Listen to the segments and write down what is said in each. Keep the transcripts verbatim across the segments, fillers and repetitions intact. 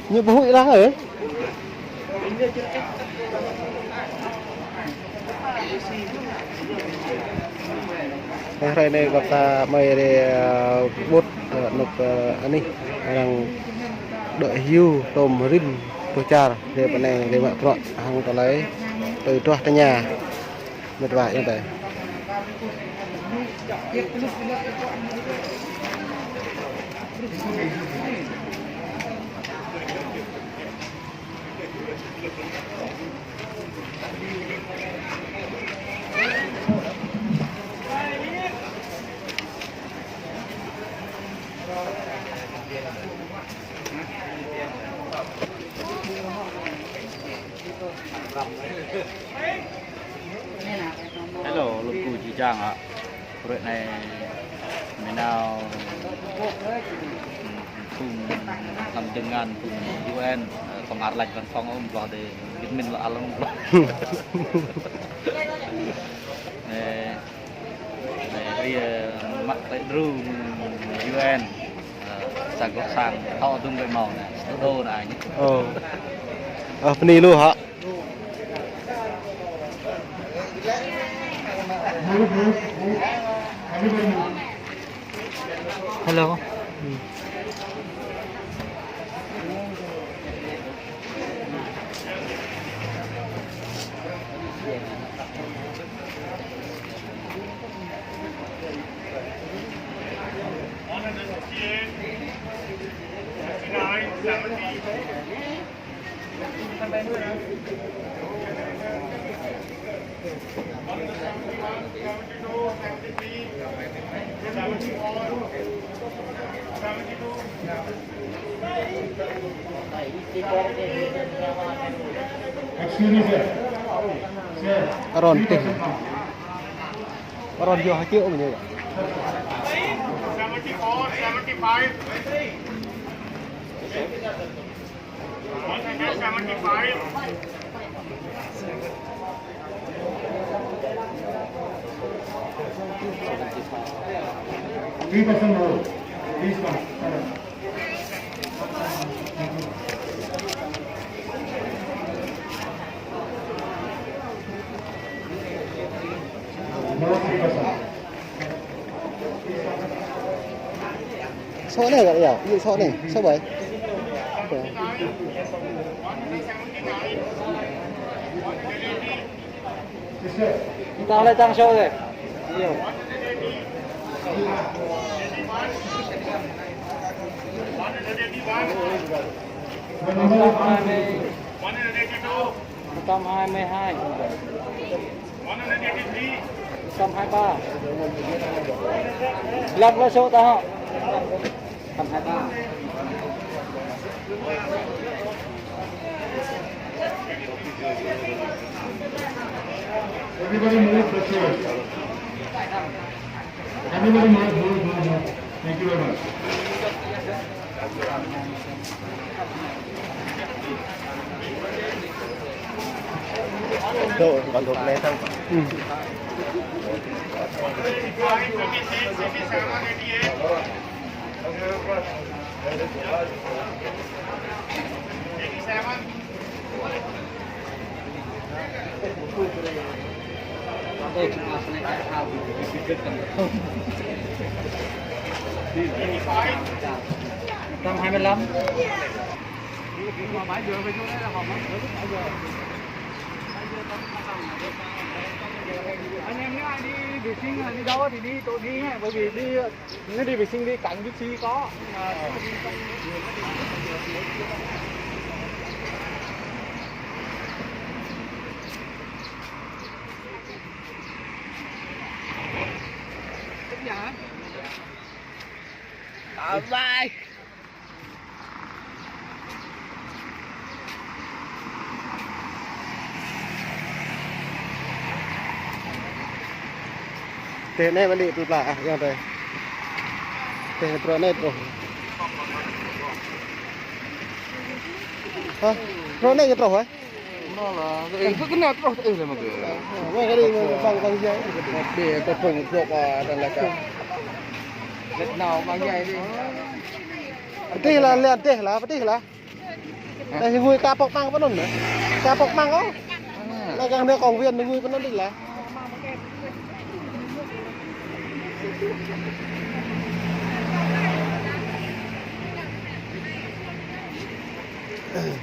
Ñu ƀu huĭ lah, ơ. Ơ, hrơi anai gơ̆p ta mơi rai, ơ, ƀut, ơ, anŭk, ơ, anih, arăng đuaĭ hyu, tôm rĭm, tuh čar, rai pơ anai, rai mă bruă, hăng tơlơi, tui truh tơña. Mĕt wa ayŏng adơi. Hello, lŏm ku či čang hă. Pruek anai mơnao, hm, phung hlăm dơ̆ng ngăn phung U N, ơ, kơmar lač văn phòng ôm bloh dê, Việt Minh lŏ alăng bloh. Anai, anai, ria mă tơlơi đru U N, ơ, sa gŏ sang, thâo dŭm gơ̆ mâo anai, studio anai. Ơ. Ơ, bơni lu hă. Hello. Excuse me, sir. Sir. Aron tih. Aron yơh hơčiu mơ̆n yơh. Seventy-four, seventy-five. One hundred seventy-five. Three percent more. Please come. More three percent. Số anai gơ̆ yơh, ih số anai, số bảy. Tăng lĕ tăng số rồi. Yơh. Một trăm hai mươi hai. Một trăm hai mươi ba. Lăp lĕ số ta hŏ. Một trăm hai mươi ba. Everybody move the chairs. Everybody move, move, move, move. Thank you very much. Dŏ, kơ dŏ lĕ tăng. Ư. Một trăm hai mươi lăm. Anh em nhớ ai đi vệ sinh, đi đâu thì đi, tôi đi nhé, bởi vì đi Nó đi vệ sinh đi, cắn cái chi có. Bye. Tơl anai ƀu đĭ plơi pla ah, ayŏng adơi. Tơl bruă anai truh. Hă? Bruă anai truh hă? Nó là cái, cái, cái nào truh, ê, là mà cái. Ơ, ơ, cái đi mà bằng, bằng giấy. Một đĩa có phồng rộp à, đang là cái. Lật nào bằng giấy đi. Pơtih lah, lĕ pơtih lah, pơtih lah. Ơ, ngui kapok mang pơ anŭn, hă? Kapok mang, ôh. Lĕ kang anai công viên ngui pơ anŭn đih lah. Hmm?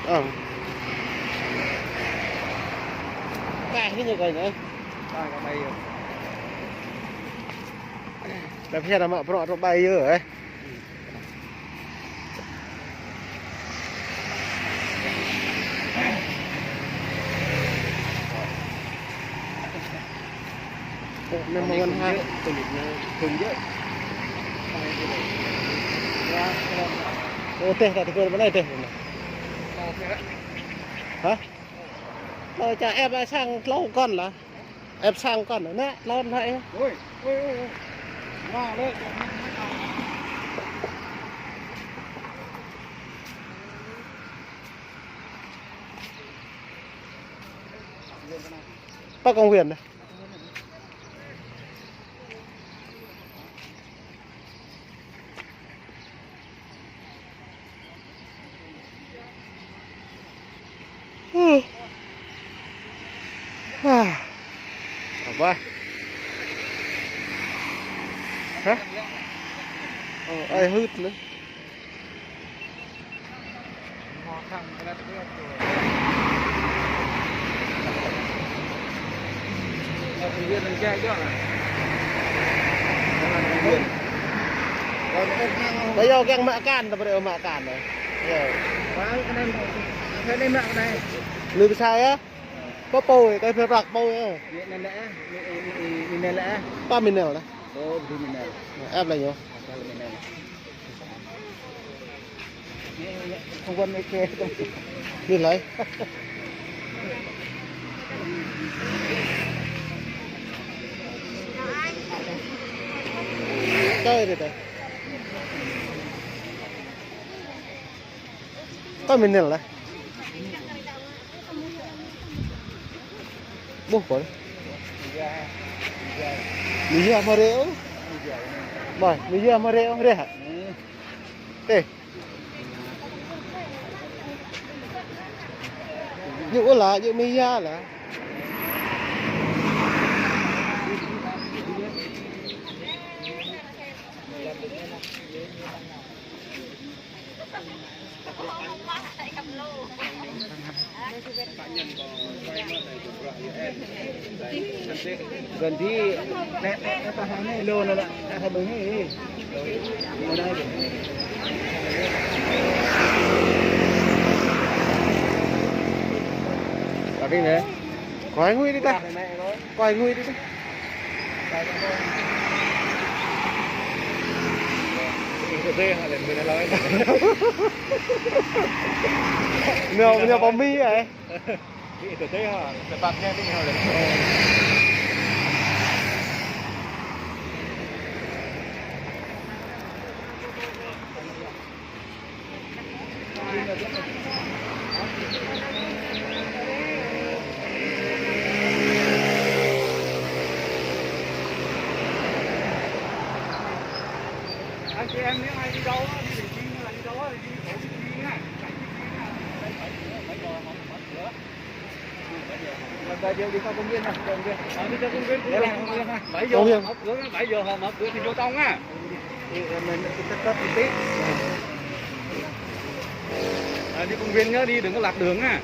Ơ. Kah hĭ ñu kơi anai. Kah kah ƀai yơh. Kah phiăn mă bruă truh ƀai yơh, ơ. Ơ, anai mơ̆ng ngân hàng. Ơ, teh, ta tơgŭr mơ̆ng anai teh. Hă? Ơ, ča ĕp sang tlâo kŏn lah. Ĕp sang kŏn, anai, tlâo anai. Ôi, ôi, ôi, ôi. Anai lĕ. Pơ công viên anai. Apa? Hă? Ơ, ai hưt anai. Ƀai yơh kiăng mă akan, ta brơi mă akan. Yơh. Lui pơ sa yơh. Pơ pô, kơi pơ prăk pô yơh. Pơ Minel anai. Ơ, Minel. Ĕp lah ñu. Đi lấy. Chơi đi đây. Pơ Minel lah. Ƀuh kơ. Mi yua mă rĕ ôh. Ƀai, mi yua mă rĕ ôh, rĕ hă? Ê. Yua lah, yua mi yua lah. Gần thì nè, nè, nè, ta hai nè, lô nè, nè, ta hai bên nè. Ở đây nè. Khỏi ngui đi ta. Khỏi ngui đi ta. Nè, nè, bom mi à. Anh chị em, nếu ai đi đâu á, đi vệ sinh hay là đi đâu á, thì đi khỏi đi nha. Phải đi nha. Phải, phải, phải, phải, phải, phải, phải, phải, Đi ra công viên nè, đi ra công viên. Ờ, đi ra công viên cũng được. Bảy giờ họ mở cửa, bảy giờ họ mở cửa thì vô trong á. Ờ, đi công viên nhớ đi, đừng có lạc đường á.